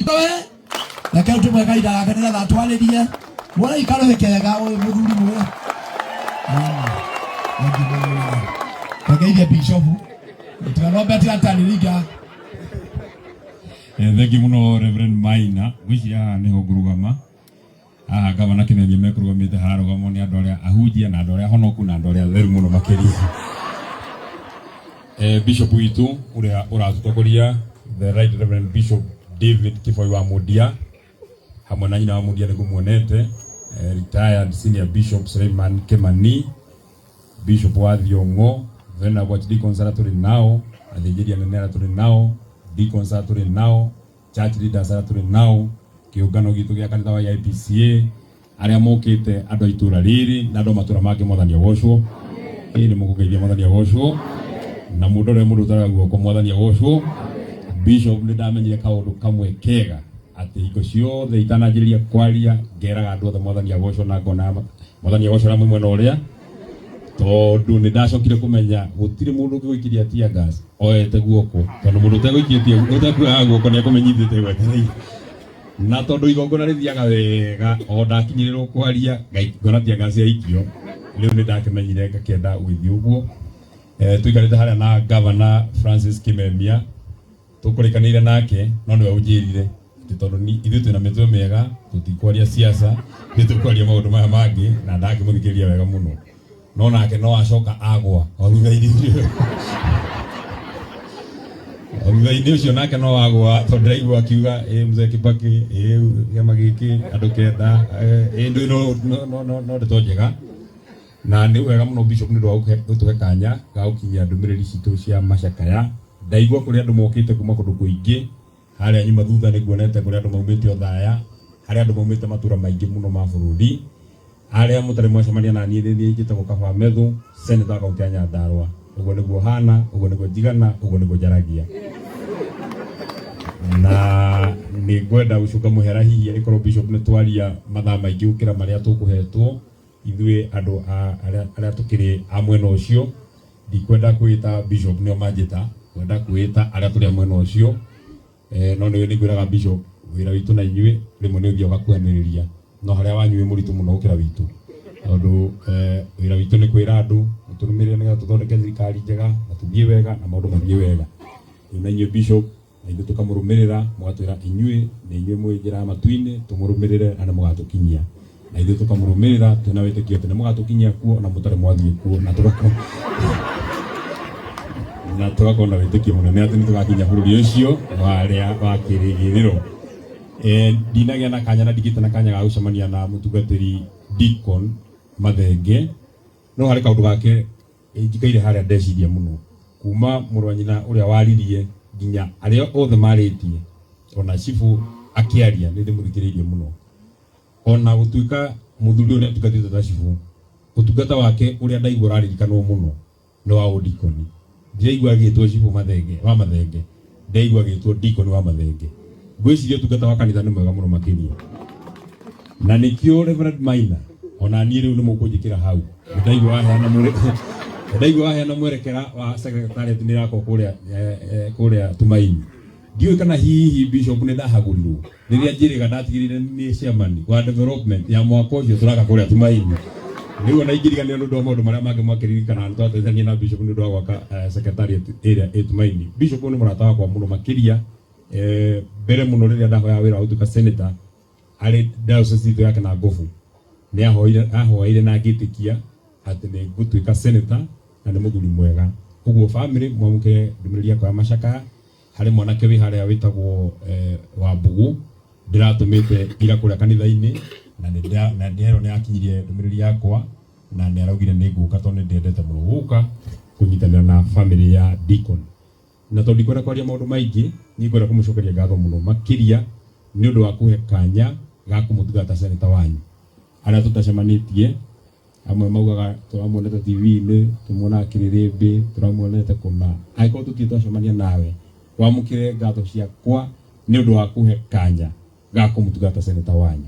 We reke tũmwe kahinda gake nĩgetha atwarĩrie wona ikarũhĩ kega ũyũ mũthuri mũya. Reke bishopu tiganombe tigatarĩringa. Thengiũ mũno Reverend Maina, ngwĩciria haha nĩho ngũrũgama. Haha gavana Kĩmemia mekũrũgamĩte hararũgamwo nĩ andũ arĩa ahunjia na andũ arĩa honoku na andũ arĩa atheru mũno makĩria. Bishop witũ ũrĩa ũratũtongoria, the Right Reverend Bishop David Kĩboi wa Mũndia, hamwe na nyina wa Mũndia nĩngũmuonete, retired Senior Bishop Suleiman Kĩmani, Bishop wa Thiong'o, Venerable Archdeacons arĩa tũrĩ nao, athĩnjĩri anene arĩa tũrĩ nao, deacons arĩa tũrĩ nao, church leaders arĩa tũrĩ nao, kĩũngano gitũ gĩa kanitha wa IPCA, arĩa mokĩte andũ a itũra rĩrĩ na andũ a matũra mangĩ, Mwathani agocwo. Ĩĩ nĩ mũkũgeithia, Mwathani agocwo. Na mũndũ ũrĩa mũndũ ũtaraga guoko, Mwathani agocwo. Bishop, nĩ ndamenyire kaũndũ kamwe kega atĩ hingo ciothe itananjĩrĩria kwaria ngeraga andũ othe Mwathani agocwo, na ngona Mwathani agocwo arĩa mwĩ mwena ũrĩa, tondũ nĩ ndacokire kũmenya gũtirĩ mũndũ ũngĩgũikĩria tear gas oete guoko, tondũ mũndũ ũtegũikĩtie ũtekuoyaga guoko nĩ akũmenyithĩte gwetereire. Na tondũ igongona rĩthiaga wega, o ndakinyĩrĩrwo kwaria ngona tear gas yaikio, rĩu nĩ ndakĩmenyire ngakĩenda gũgĩthiĩ ũguo. Tũikarĩte harĩa na Governor Francis Kimemia, tũkũrĩkanĩire nake, no nĩwe ũnjĩrire atĩ tondũ ithuĩ twĩna mĩtwe mĩega, tũtikwaria siasa, ithuĩ tũkwaria maũndũ maya mangĩ, na ndakĩmũthikĩrĩria wega mũno, no nake no acoka agwa o thutha-inĩ ũcio, o thutha-inĩ ũcio nake no agwa, tondũ ndĩraigua akiuga ĩ mzee Kibaki, ĩ kĩama gĩkĩ andũ kenda, ĩ ndũ no no no no no ndeto njega. Na nĩ wega mũno Bishop nĩ ũndũ wa gũtũhe kanya ga gũkinyia ndũmĩrĩri citũ cia macakaya. Ndaigua kũrĩ andũ mokĩte kuma kũndũ kũingĩ, harĩa nyuma thutha nĩ nguonete kũrĩ andũ maumĩte Othaya, harĩ andũ maumĩte matũra maingĩ mũno ma bũrũri. Arĩa mũtarĩ mwacemania na niĩ, nĩ niĩ njĩtagwo Kaba Methu, Senator wa kaunti ya Nyandarua. Ũguo nĩguo hana, ũguo nĩguo njigana, ũguo nĩguo njaragia. Na nĩ ngwenda gũcũnga mũhera hihi angĩkorwo Bishop nĩ twaria mathaa maingĩ gũkĩra marĩa tũkũhetwo. Ithuĩ andũ arĩa tũkĩrĩ a mwena ũcio, ndikwenda kwĩta Bishop nĩo manjĩta, ngwenda kwĩta arĩa tũrĩ a mwena ũcio. No nĩ ngwĩraga Bishop, wĩra witũ na inyuĩ rĩmwe nĩ ũthiaga ũgakuhanĩrĩria, no harĩa wanyu wĩ mũritũ mũno gũkĩra witũ, tondũ wĩra witũ nĩ kwĩra andũ mũtũrũmĩrĩre nĩgetha tũthondeke thirikari njega na tũthiĩ wega na maũndũ mathiĩ wega. Rĩu na inyuĩ Bishop, na ithuĩ tũkamũrũmĩrĩra, mũgatwĩra inyuĩ nĩ inyuĩ mwĩ njĩra ya matu-inĩ, tũmũrũmĩrĩre na nĩ mũgatũkinyia. Na ithuĩ tũkamũrũmĩrĩra twĩna wĩtĩkio atĩ nĩ mũgatũkinyia kuo na mũtarĩ mwathiĩ kuo, na tũgakorwo na wĩtĩkio mũnene atĩ nĩ tũgakinya bũrũri ũcio wa arĩa wa kĩrĩgĩrĩro. Ndinagĩa na kanya na ndigĩte na kanya ga gũcemania na mũtungatĩri Deacon Mathenge, no harĩ kaũndũ gake njikaire harĩa ndeciria mũno, kuma mũrũ wa nyina ũrĩa waririe nginya arĩa othe marĩtie, ona cibũ akĩaria nĩ ndĩmũthikĩrĩirie mũno. Ona gũtuĩka mũthuri ũyũ nĩ atungatĩte ta cibũ, ũtungata wake ũrĩa ndaigua ũraririkanwo mũno nĩ wa ũdikoni. Ndiraigua agĩtwo cibũ Mathenge wa Mathenge, ndaigua agĩtwo dikoni wa Mathenge. Ngwĩciria ũtungata wa kanitha nĩ mwega mũno makĩria, na nĩkĩo Reverend Maina ona niĩ rĩu nĩ mũkũnjĩkĩra hau. Ndaigua waheana mũrĩ ndaigua waheana mwerekera wa secretariat nĩ ĩrakwo kũrĩa kũrĩa Tumaini. Ndiũĩ kana hihi Bishop nĩ ndahagũrirwo rĩrĩa njĩrĩga ndatigĩrĩire nĩ chairman wa development ya mwaka ũcio tũraka kũrĩa Tumaini. Rĩu ona ingĩriganĩrwo nĩ ũndũ wa maũndũ marĩa mangĩ mwakĩririkana, nĩ twateithania na Bishop nĩ ũndũ wa gwaka secretariat ĩrĩa ĩ Tumaini. Bishop nĩ mũrata wakwa mũno makĩria. Mbere mũno rĩrĩa ndahoyaga wĩra wa gũtuĩka senator arĩ diocese itũ ya Kinangofu, nĩ ahoeire na ngĩtĩkia atĩ nĩ ngũtuĩka senator, na nĩ mũthuri mwega. Ũguo family mwamũkĩre ndũmĩrĩri yakwa ya macakaya. Harĩ mwanake wĩ harĩa wĩtagwo Wambugu, ndĩratũmĩte ira kũrĩa kanitha-inĩ, na nĩ nĩ akinyirie ndũmĩrĩri yakwa, na nĩ araugire nĩ ngũka, tondũ nĩ ndĩendete mũno gũka kũnyitanĩra na family ya Deacon. Na tondũ ndikwenda kwaria maũndũ maingĩ, niĩ ngwenda kũmũcokeria ngatho mũno makĩria nĩ ũndũ wa kũhe kanya ga kũmũtungata senator wanyu. Arĩa tũtacemanĩtie, amwe maugaga tũramuonete TV-inĩ, tũmuonaga kĩrĩrĩmbĩ, tũramuonete kũna. Angĩkorwo tũtirĩ twacemania nawe, wamũkĩre ngatho ciakwa nĩ ũndũ wa kũhe kanya ga kũmũtungata senator wanyu.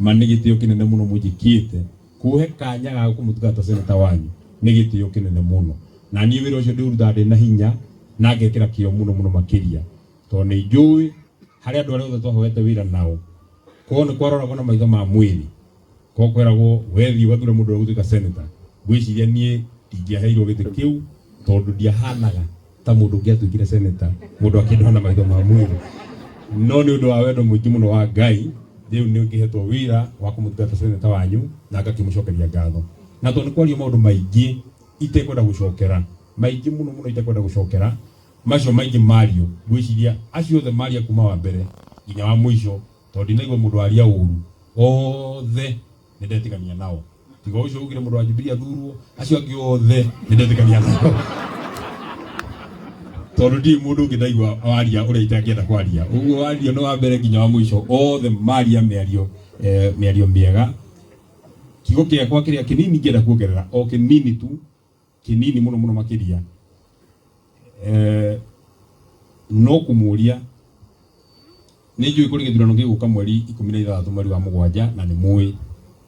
Ma nĩ gĩtĩo kĩnene mũno mũnjĩkĩte, kũhe kanya ga kũmũtungata senator wanyu nĩ gĩtĩo kĩnene mũno. Na niĩ wĩra ũcio ndĩũrutaga ndĩna hinya na ngekĩra kĩo mũno mũno makĩria, tondũ nĩ njũĩ Harĩ andũ arĩa othe twahoete wĩra nao, korwo nĩ kwaroragwo na maitho ma mwĩrĩ, korwo kweragwo wethiĩ wathure mũndũ ũrĩa ũgũtuĩka senator, ngwĩciria niĩ ndingĩaheirwo gĩtĩ kĩu tondũ ndiahanaga ta mũndũ ũngĩatuĩkire senator mũndũ akĩndora na maitho ma mwĩrĩ. No nĩ ũndũ wa wendo mũingĩ mũno wa Ngai, rĩu nĩ ngĩhetwo wĩra wa kũmũtungata senator wanyu na ngakĩmũcokeria ngatho. Na tondũ nĩ kwario maũndũ maingĩ itekwenda gũcokera, maingĩ mũno mũno itekwenda gũcokera, macio maingĩ mario, ngwĩciria acio othe maria kuma wa mbere nginya wa mũico, tondũ ndinaigua mũndũ aria ũru, othe nĩ ndetĩkania nao. Tiga ũcio ugire mũndũ wa Jubilee athurwo, acio angĩ othe nĩ ndetĩkania nao. Tondũ ndirĩ mũndũ ũngĩ ndaigua waria ũrĩa itangĩenda kwaria. Ũguo wario nĩ wa mbere nginya wa mũico, othe maria mĩario, mĩario mĩega. Kiugo gĩakwa kĩrĩa kĩnini ingĩenda kuongerera, o kĩnini tu, kĩnini mũno mũno makĩria, no kũmũria, nĩ njũĩ kũrĩ gĩthurano gĩgũka mweri 16 mweri wa mũgwanja, na nĩ mũĩ.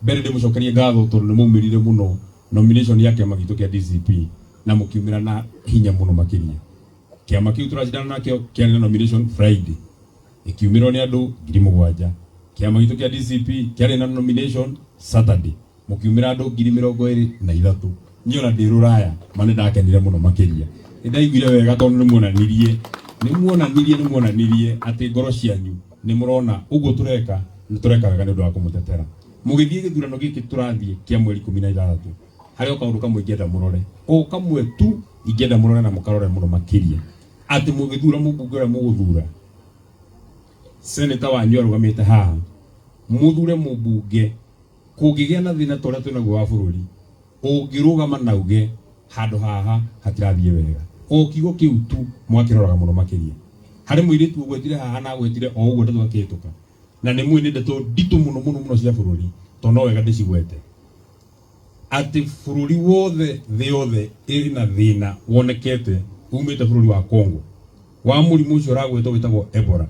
Mbere ndĩmũcokerie ngatho tondũ nĩ mwaumĩrire mũno nomination ya kĩama gitũ kĩa DCP na mũkiumĩra na hinya mũno makĩria. Kĩama kĩu tũracindana nakĩo kĩarĩ na nomination Friday, ĩkiumĩrwo nĩ andũ 7,000. Kĩama gitũ kĩa DCP kĩarĩ na nomination Saturday, mũkiumĩra andũ 23,000. Niĩ ona ndĩ rũraya ma nĩ ndakenire mũno makĩria. Nĩ ndaiguire wega tondũ nĩ muonanirie, nĩ muonanirie, nĩ muonanirie atĩ ngoro cianyu nĩ mũrona ũguo tũreka, nĩ tũreka wega nĩ ũndũ wa kũmũtetera. Mũgĩthiĩ gĩthurano gĩkĩ tũrathiĩ kĩa mweri 16, harĩ o kaũndũ kamwe ingĩenda mũrore, o kamwe tu ingĩenda mũrore na mũkarore mũno makĩria, atĩ mũgĩthura mũmbunge ũrĩa mũgũthura, seneta wanyu arũgamĩte haha, mũthure mũmbunge kũngĩgĩa na thĩna ta ũrĩa twĩnaguo wa bũrũri, ũngĩrũgama na uge handũ haha hatirathiĩ wega, o kiugo kĩu tu mwakĩroraga mũno makĩria. Harĩ mũirĩtu ũgwetire haha na agwetire o ũguo ndeto akĩhĩtũka, na nĩ mũĩ nĩ ndeto nditũ mũno mũno mũno cia bũrũri, tondũ no wega ndĩcigwete, atĩ bũrũri wothe, thĩ yothe ĩna thĩna wonekete umĩte bũrũri wa Congo wa mũrimũ ũcio ũragwetwo wĩtagwo Ebola.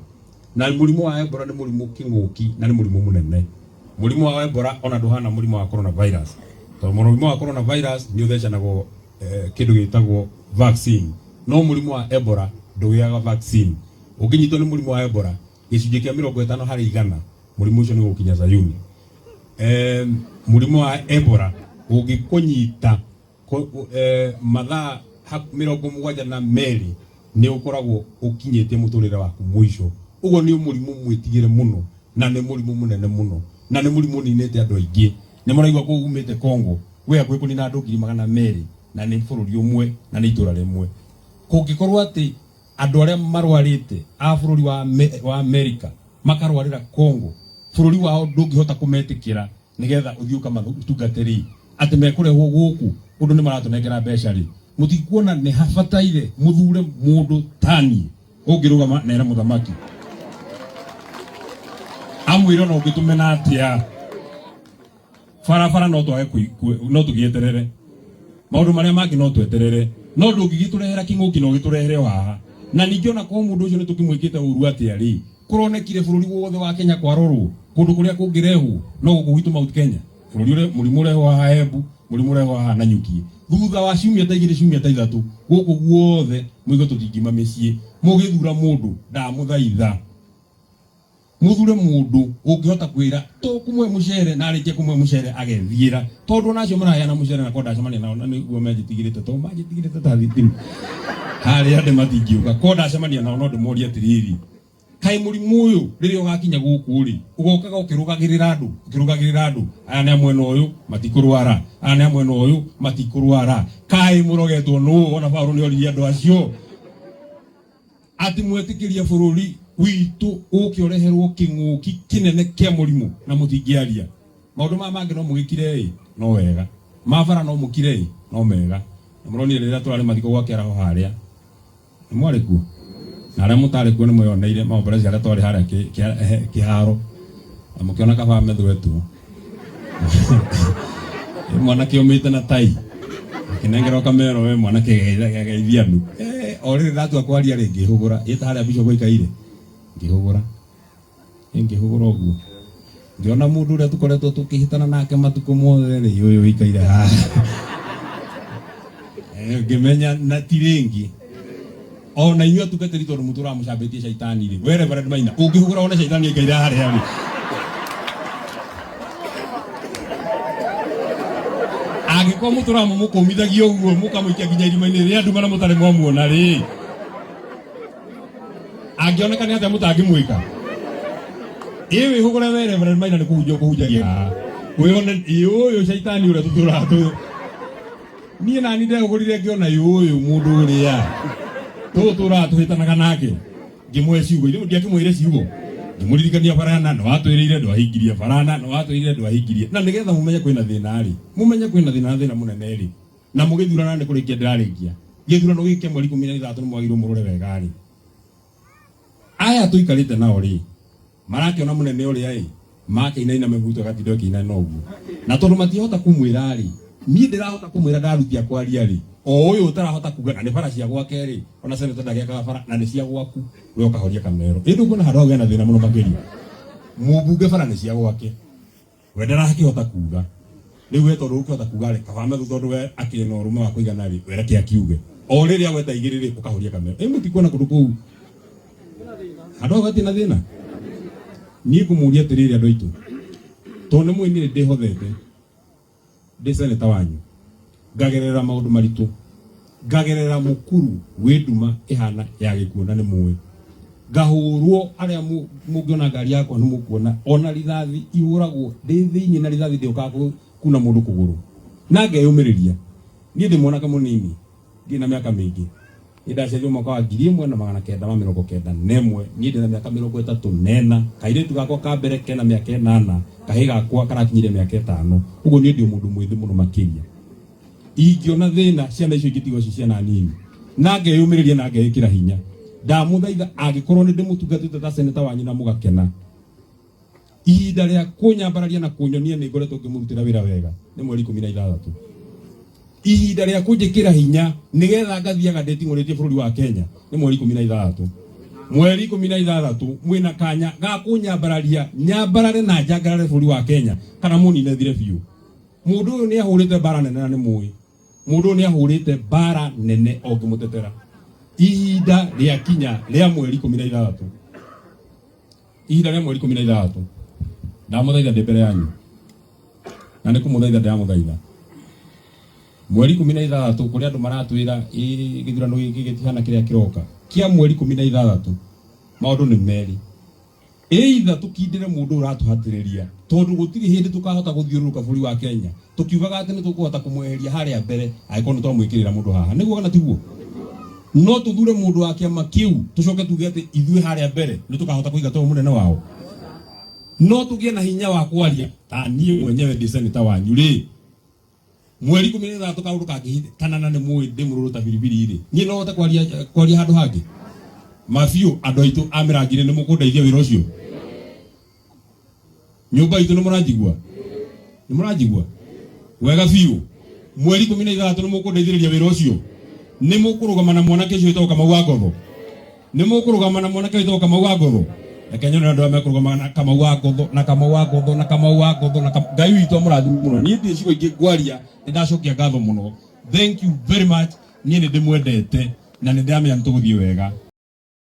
Na mũrimũ wa Ebola nĩ mũrimũ kĩng'ũki na nĩ mũrimũ mũnene. Mũrimũ wa Ebola ona ndũhana mũrimũ wa coronavirus, tondũ mũrimũ wa coronavirus nĩ ũthecanagwo kĩndũ gĩtagwo vaccine, no mũrimũ wa Ebola ndũgĩaga vaccine. Ũngĩnyitwo nĩ mũrimũ wa Ebola, gĩcunjĩ kĩa 50% mũrimũ ũcio nĩ ũgũkinya Zayuni. Mũrimũ wa Ebola ũngĩkũnyita mathaa 72 nĩ ũkoragwo ũkinyĩtie mũtũrĩre waku mũico. Ũguo nĩ mũrimũ mwĩtigĩre mũno, na nĩ mũrimũ mũnene mũno, na nĩ mũrimũ ũninĩte andũ aingĩ. Nĩ mũraigua kũu umĩte Congo wĩ hakuhĩ kũnina andũ 200,000, na nĩ bũrũri ũmwe na nĩ itũra rĩmwe. Kũngĩkorwo atĩ andũ arĩa marwarĩte a bũrũri wa Amerika makarwarĩra Congo, bũrũri wao ndũngĩhota kũmetĩkĩra nĩgetha ũthiĩ ũkamatungate rĩ, atĩ mekũrehwo gũkũ ũndũ nĩ maratũnengera mbeca rĩ, mũtikuona nĩ habataire mũthure mũndũ taniĩ ũngĩrũgama na ere mũthamaki amwĩre ona ũngĩtũmena atĩa barabara no twage no tũgĩeterere maũndũ marĩa mangĩ no tweterere, no ndũngĩgĩtũrehera kĩng'ũki na ũgĩtũrehere o haha. Na ningĩ ona korwo mũndũ ũcio nĩ tũkĩmwĩkĩte ũru atĩa rĩ, kũronekire bũrũri wothe wa Kenya kwarorwo kũndũ kũrĩa kũngĩrehwo no gũkũ gwitũ Mount Kenya, bũrũri ũrĩa mũrimũ ũrehwo haha Embu, mũrimũ ũrehwo haha Nanyuki, thutha wa ciumia ta igĩrĩ ciumia ta ithatũ gũkũ guothe mũigue tũtingiuma mĩciĩ. Mũgĩthura mũndũ ndamũthaitha muthure mundu ungihota kwira tukumuhe mucere na arikie kumuhe mucere agethiira, tondu ona acio maraheana mucere na ko ndacemania nao na niguo menjitigirite, to manjitigirite ta thitima haria andũ matingĩũka ko ndacemania nao no ndĩmorie atiriri, kaĩ mũrimũ ũyũ rĩrĩa ũgakinya gũkũ rĩ, ũgokaga ũkĩrũgagĩrĩra andũ, ũkĩrũgagĩrĩra andũ aya nĩ a mwena ũyũ matikũrwara, aya nĩ a mwena ũyũ matikũrwara, kaĩ mũrogetwo nũ? Ona Paũlũ nĩ oririe andũ acio atĩ mwetĩkĩria bũrũri witũ ũke ũreherwo kĩng'ũki kĩnene kĩa mũrimũ na mũtingĩaria. Maũndũ maya mangĩ no mũgĩkire ĩ, no wega, ma bara no mũkire ĩ, no mega. Na mũronire rĩrĩa tũrarĩ mathiko gwa Kĩaraho harĩa, nĩ mwarĩ kuo? Na arĩa mũtarĩ kuo nĩ mweyoneire maomboreca arĩa twarĩ harĩa kĩharo, na mũkĩona kaba methwetwo. Mwanake ũmĩte na tai akĩnengerwo kamero, we mwanake geithia andũ. O rĩrĩ ndatua kwaria rĩ, ngĩhũgũra ĩta harĩa bishop aikaire, ngĩhũgũra ngĩhũgũra ũguo ngĩona mũndũ ũrĩa tũkoretwo tũkĩhĩtana nake matukũ mothe rĩ, ũyũ ũikaire haha. Ngĩmenya na ti rĩngĩ. Ona inyuĩ atungatĩri tondũ mũtũraga mũcambĩtie caitani rĩ, we Reverend Maina ũngĩhũgũra wone caitani aikaire harĩa rĩ, angĩkorwo mũtũraga mũmũkũmithagia ũguo mũkamũikia nginya irima-inĩ rĩa nduma na mũtarĩ mwamuona rĩ, angĩoneka nĩ atĩa mũtangĩmwĩka? Ĩ wĩhũgũre we Reverend Maina nĩ kũhunjia ũkũhunjagia haha, wĩone ĩ ũyũ caitani ũrĩa tũtũraga tũ niĩ nani ndehũgũrire ngĩona ĩ ũyũ mũndũ ũrĩa tũtũraga tũhĩtanaga nake, ngĩmũhe ciugo ithe ndiakĩmwĩre ciugo, ngĩmũririkania barana nĩwatwĩrĩire ndwahingirie, barana nĩwatwĩrĩire ndwahingirie. Na nĩgetha mũmenye kwĩna thĩna rĩ, mũmenye kwĩna thĩna na thĩna mũnene rĩ, na mũgĩthurana nĩ kũrĩkia ndĩrarĩkia gĩthurano gĩkĩ kĩa mweri 16 nĩ mwagĩrĩirwo mũrore wega rĩ, aya tũikarĩte nao rĩ, marakĩona mũnene ũrĩa ĩ makĩinaina mĩbuto ĩgatinda ĩkĩinaina ũguo, na tondũ matiahota kũmwĩra rĩ, niĩ ndĩrahota kũmwĩra ndarutia kwaria rĩ, o ũyũ ũtarahota kuga na nĩ bara cia gwake rĩ, ona seneta ndagĩakaga bara na nĩ cia gwaku, we ũkahoria kamero. Ĩ ndũkuona handũ hau hena thĩna mũno makĩria, mũmbunge bara nĩ cia gwake, we ndarakĩhota kuga. Rĩu we tondũ ũkĩhota kuga rĩ, kaba methu tondũ we akĩrĩ na ũrũme wa kũigana rĩ, we reke akiuge. O rĩrĩa weta igĩrĩ rĩ, ũkahoria kamero. Ĩ mũtikuona kũndũ kũu handũ hau hatirĩ na thĩna? Niĩ ngũmũria atĩrĩrĩ andũ aitũ, tondũ nĩ mũĩ niĩ ndĩhothete, ndĩ seneta wanyu, ngagerera maũndũ maritũ, ngagerera mũkuru wĩ nduma ĩhana ya gĩkuũ na nĩ mũĩ, ngahũrwo arĩa mũngĩona ngari yakwa nĩ mũkuona ona rithathi ihũragwo ndĩ thĩinĩ na rithathi ndĩũkaga kuna mũndũ kũgũrũ, na ngeyũmĩrĩria. Niĩ ndĩ mwanake mũnini, ndirĩ na mĩaka mĩingĩ. Niĩ ndaciarirwo mwaka wa 1991, niĩ ndĩna mĩaka 34, kairĩtu gakwa ka mbere kena mĩaka 8, kahĩĩ gakwa karakinyire mĩaka 5, ũguo niĩ ndĩ mũndũ mwĩthĩ mũno makĩria. Ingĩona thĩna ciana icio ingĩtigwo ci ciana nini, na ngeyũmĩrĩria na ngeĩkĩra hinya, ndamũthaitha angĩkorwo nĩ ndĩmũtungatĩte ta seneta wanyu na mũgakena, ihinda rĩa kũnyambararia na kũnyonia nĩ ngoretwo ngĩmũrutĩra wĩra wega nĩ mweri 16. Ihinda rĩa kũnjĩkĩra hinya nĩgetha ngathiaga ndĩting'ũrĩtie bũrũri wa Kenya nĩ mweri 16. Mweri 16 mwĩna kanya ga kũnyambararia, nyambarare na njangarare bũrũri wa Kenya kana mũnine thire biũ. Mũndũ ũyũ nĩ ahũrĩte mbara nene na nĩ mũĩ. Mũndũ ũyũ nĩ ahũrĩte mbara nene o ngĩmũtetera. Ihinda rĩakinya rĩa mweri 16. Ihinda rĩa mweri 16. Ndamũthaitha ndĩ mbere yanyu. Na nĩ kũmũthaitha ndĩramũthaitha. Mweri 16 kũrĩa andũ maratwĩra ĩ gĩthurano gĩkĩ gĩtihana kĩrĩa kĩroka. Kĩa mweri 16 maũndũ nĩ merĩ. Either tũkindĩre mũndũ ũratũhatĩrĩria tondũ gũtirĩ hĩndĩ tũkahota gũthiũrũrũka bũrũri wa Kenya tũkiugaga atĩ nĩ tũkũhota kũmweheria harĩa mbere angĩkorwo nĩ twamwĩkĩrĩra mũndũ haha. Nĩguo kana tiguo? No tũthure mũndũ wa kĩama kĩu tũcoke tuge atĩ ithuĩ harĩa mbere nĩ tũkahota kũingata ũyũ mũnene wao. No tũgĩe na hinya wa kwaria ta niĩ mwenyewe ndĩ seneta wanyu rĩ, mweri 16 kaũndũ kangĩhĩtana na nĩ mũĩ ndĩ mũrũrũ ta biribiri rĩ, niĩ no hote kwaria handũ hangĩ mabiũ. Andũ aitũ a Mĩrangiri nĩ mũkũndeithia wĩra ũcio? Nyũmba itũ nĩ mũranjigua? Nĩ mũranjigua wega biũ? Mweri 16 nĩ mũkũndeithĩrĩria wĩra ũcio? Nĩ mũkũrũgama na mwanake ũcio wĩtagwo Kamau wa Ngotho? Nĩ mũkũrũgama na mwanake wĩtagwo Kamau wa Ngotho? Reke nyone andũ arĩa mekũrũgama na Kamau wa Ngotho, na Kamau wa Ngotho, na Kamau wa Ngotho, na Ngai witũ amũrathime mũno. Niĩ ndirĩ ciugo ingĩ ngwaria, nĩ ndacokia ngatho mũno. Thank you very much. Niĩ nĩ ndĩmwendete na nĩ ndĩramenya nĩ tũgũthiĩ wega.